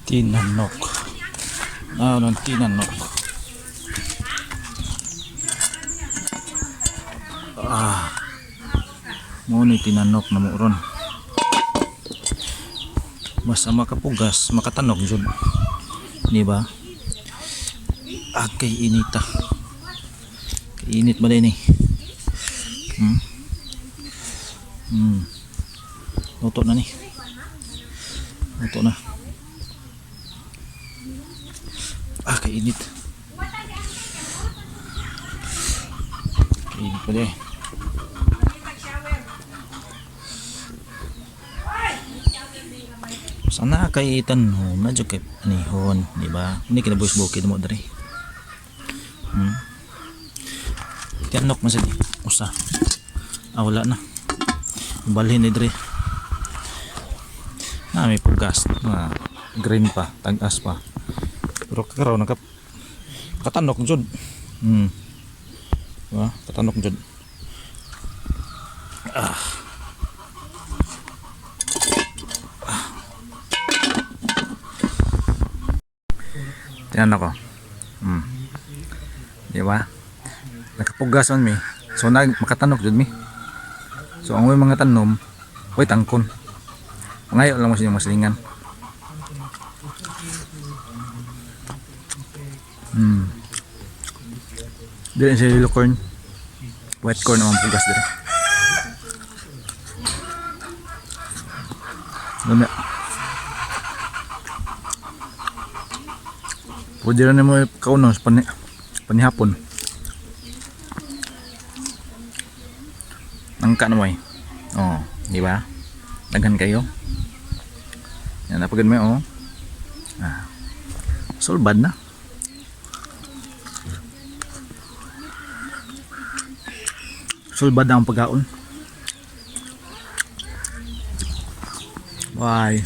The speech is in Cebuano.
Tinanok. Ah, ng tinanok. Ah. Mo ni tinanok na mo ron. Basta makapugas, makatanok jud. Di ba? Ah, kay inita. Kay init ba din eh? Luto na ni. Luto na. Ah, kay init. Kay init pa din eh. Sana kay tanhom na jud kay anihon, di ba? Hindi kina boys bukid mo diri. Tiyanok man sad usa. Ah, wala na. Balhin ni diri. Na may pugas na green pa, tag-as pa. Pero karon naka katanok jud. Diba? Katanok jud. Tingnan ako. Di ba? Nakapugas man mi. So nag makatanok jud mi. So ang uy mga tanom, uy tangkon. Ngayon lang mo siya maslingan. Dili siya yellow corn. White corn ang pugas diri. Lami. Pwede rin mo kaunon sa panihapon. Nangka na mo eh. Oh, di ba? Daghan kayo. Yan, napagod mo eh, oh. Ah. Sulbad na. Sulbad na ang pagkaon. Bye.